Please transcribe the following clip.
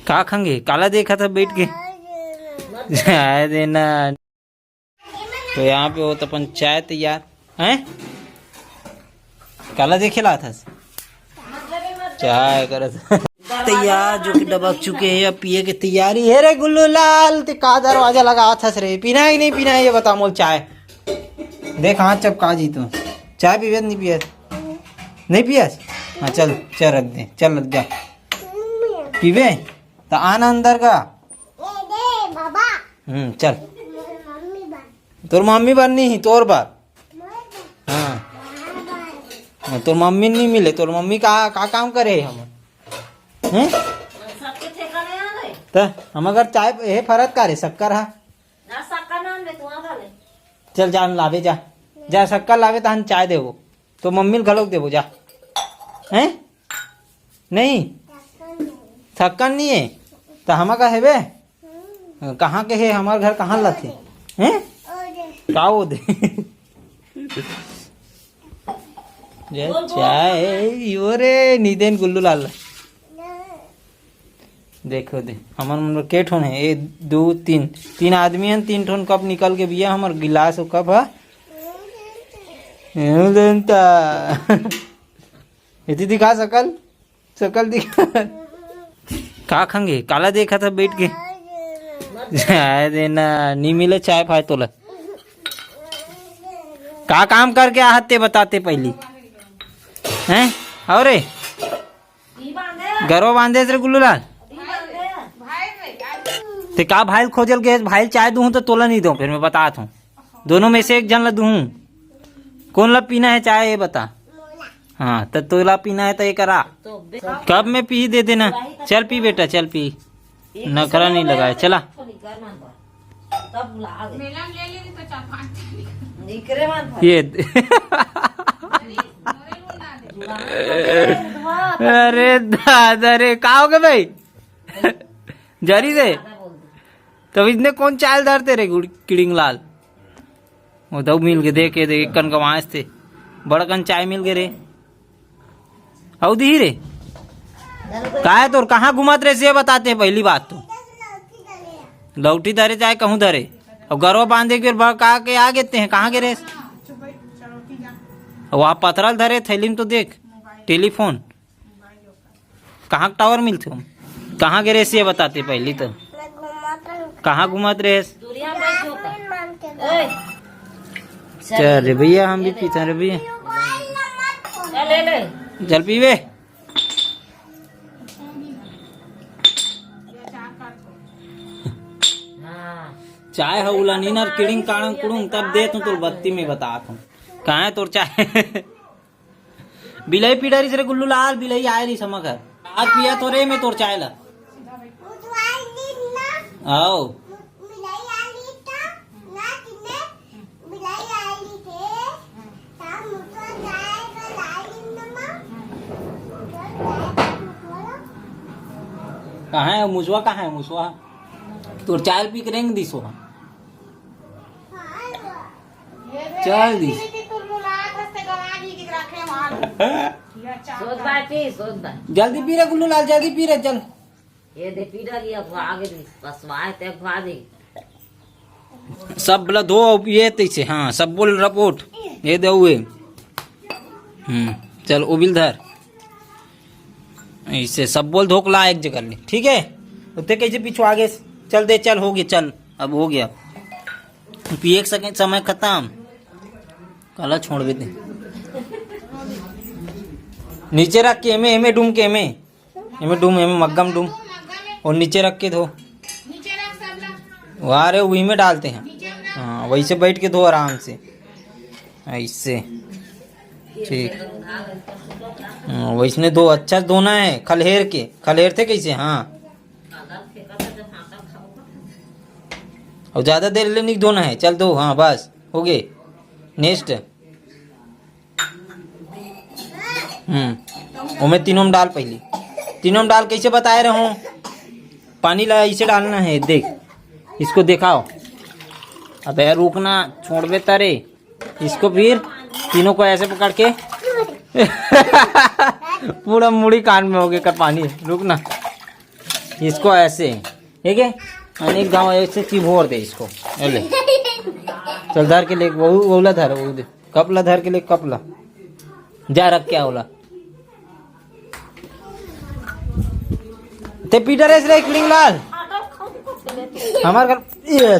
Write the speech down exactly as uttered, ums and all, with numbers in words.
का खंगे? काला देखा था बैठ के? जाए देना। तो यहाँ पे होत अपन चाय तैयार है। काला देखे ला था चाय करत। तैयार जो कि डबक चुके हैं, अब पिए के तैयारी है। रे गुल्लू लाल, ते का दरवाजा लगा था रे? पीना है कि नहीं पीना है, ये बता मोल। चाय देख, हाथ चपका जी तू। चाय पीवे नहीं पियस? नहीं पियस? हाँ, चल, चल रख दे, चल रख जा। पीवे? तो आना अंदर का। हम्म, चल। तोर मम्मी बननी ही, तोर बार। हाँ। हाँ, तोर मम्मी नहीं मिले, तोर मम्मी का, का काम करे है हम? हैं? तो हम अगर चाय, ये फरत का रे, शक्कर हा? चल, जान लावे जा। जा, शक्कर लावे, तहन चाय देबो। तो मम्मी ल घलोक देबो, जा। हैं? नहीं? थक्कन नहीं है? तो हम का हेबे? कहाँ के है? हमार घर कहाँ लथे? हैं? का वो दे? ये चाय, यो रे, निदेन गुल्लू लाल। देखो दे, हमर मन के ठोन है, ए, दो, तीन, तीन आदमी हन, तीन ठोन कप निकल के बिया, हमर गिलास अउ कप ह। एहू जनता। एती दिखा सकल, सकल दिखा। का खंगे? काला देखा था बैठ के? जाए देना, नी मिले चाय फाय तोला। का काम करके आहत ते बताते पहली? हैं? अउ रे? गरवा बांधे रे गुल्लू लाल। ते का भाई ल खोजल गए, भाई ल चाय दूँ तो तोला नहीं दूँ, फिर मैं बतात हूँ। दोनों में से एक जन ला दूँ। कौन ला पीना है चाय, ये बता। हाँ, तो तोला पीना है तो ये करा। कब में पी दे देना। चल पी बेटा, चल पी। नखरा नहीं लगाए, चला। तब ला दे। मेला में ले लेंगे तो चार पाँच निकरे मान भाई। ये अरे दादा रे, का हो गए भाई? जरी से। तब इसने कौन चाय ल धरते रे गुड़-, किड़िंग लाल? वो दऊ मिल के देखे, देख, एक कन गवाएस थे। बड़कन चाय मिल गए रे। अउ दिही रे। काय तोर कहाँ घुमत रहे से बताते हैं पहली बात तो। लौटी धरे चाहे कहूँ धरे। अउ गरवा बांधे के बेर बड़का के आ गेते हैं, कहाँ गे रहे? अउ वहाँ पथरा ल धरे थैली में तो देख। टेलीफोन। कहाँ टावर मिलथे? कहाँ गे रहे से बताते पहली तो। कहाँ घुमत रहे? चल रे भैया, हम भी पीते हैं रे भैया। चल पीवे। चाय ह उलानी न किड़िंग काड़ंग कुड़ुंग, तब दे तू तोर बत्ती में बतात हूँ। कहाँ है तोर चाय? बिलाई पी डारिस रे गुल्लू लाल, बिलाई आए रहिस हमर घर। आज पिया तो रे मैं तोर चाय ला। आओ। कहाँ है मुसवा, कहाँ है मुसवा? तोर चाय पी के रेंग दिस हो। चल दिस। सोच बाटी, सोच बाटी। जल्दी पी रे गुल्लू लाल, जल्दी पी रे, चल। ये दे पी डाली, अब आगे भी पसवाए ते अगवा दे। सब बोला धो, अब ये तैसे, हाँ, सब बोल रिपोर्ट। ये दे हुए। हम्म, चल, उबिल धर। ऐसे सब बोल धोक ला एक जगह ले, ठीक है? उत्ते कैसे पीछू आगे? चल दे, चल, हो गया, चल, अब हो गया। पिए के सके समय खत्म। काला छोड़ देते। नीचे रख के एमे, एमे डूम के एमे। एमे डूम, एमे मग्गम डूम। और नीचे रख के धो। वाह रे, वही में डालते हैं। हाँ, वैसे बैठ के धो आराम से। ऐसे। ठीक। हाँ, वैसने धो, अच्छा धोना है। खलहेर के। खलहेर थे कैसे? हाँ। और ज़्यादा देर ले नहीं धोना है। चल धो, हाँ, बस। हो गए। नेक्स्ट। हम्म, ओमे तीनों में डाल पहली। तीनों में डाल कैसे बताए रहो? पानी ला ऐसे डालना है, देख, इसको दिखाओ। अबे रुकना, छोड़बे तरे। इसको फिर तीनों को ऐसे पकड़ के पूरा मुड़ी कान में हो गया का पानी। रुकना। इसको ऐसे, ठीक है, अउ एक घाव ऐसे चिभोर दे इसको। ए ले, चल धर के ले, वो, वो ला धर, वो दे, कप ला धर के ले, कप ला, जा रख के आ ओला। ते पीटर एस रे क्लिंग लाल, हमार घर ये